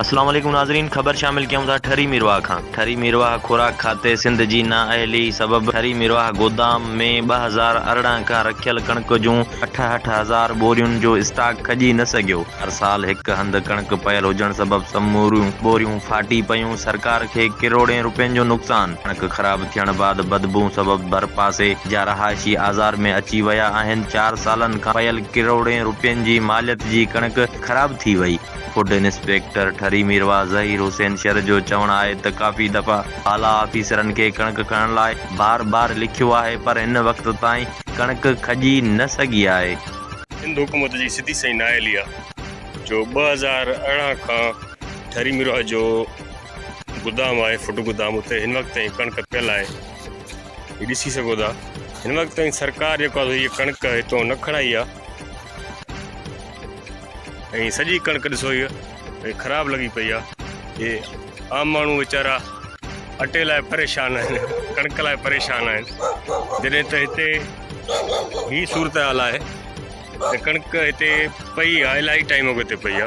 اسلام عليڪم ناظرين خبر شامل ڪيون ٿا ٺري ميرواهه کان ٺري ميرواهه خوراڪ کاتي سنڌ جي نااهلي سبب ٺري ميرواهه گودام ۾ 2018 کان رکيل ڪڻڪ جون 68 هزار ٻورين جو اسٽاڪ کڄي نه سگهيو هر سال هڪ هنڌ ڪڻڪ پيل هجڻ سبب سموريون ٻوريون ڦاٽي پيون سرڪار کي ڪروڙين روپين جو نقصان ڪڻڪ خراب ٿيڻ بعد بدبو سبب ڀرپاسي جا رهائشي آزار ۾ اچي ويا آهن چار سالن کان پيل ڪروڙين روپين جي ماليت جي ڪڻڪ خراب ٿي وئي. فوڊ انسپيڪٽر ٺري ميرواهه ظهير حسين شر جو چوڻ آهي ته ڪافي دفعا اعليٰ آفيسرن کي ڪڻڪ کڻڻ لاء بار بار لکيو آهي پر هن وقت تائين ڪڻڪ کڄي نه سگهي آهي. سنڌ حڪومت جي سڌي سئين نااهلي آ جو 2018 کان ٺري ميرواهه جو گدام آهي فوڊ گدام اتي هن وقت تائين ڪڻڪ پيل آهي هي ڏسي سگهو ٿا هن وقت تائين سرڪار جيڪو آهي هي ڪڻڪ هتو نه کڻائي آ ۽ سڄي ڪڻڪ ڏسو هي خراب لڳي پئي آ هي عام ماڻهو ويچارا اٽي لاء پريشان آهن ڪڻڪ لاء پريشان آهن جڏهن ته هتي هي صورت حال آهي ته ڪڻڪ هتي پئي آ الاهي ٽائيم اڳ هتي پئي آ.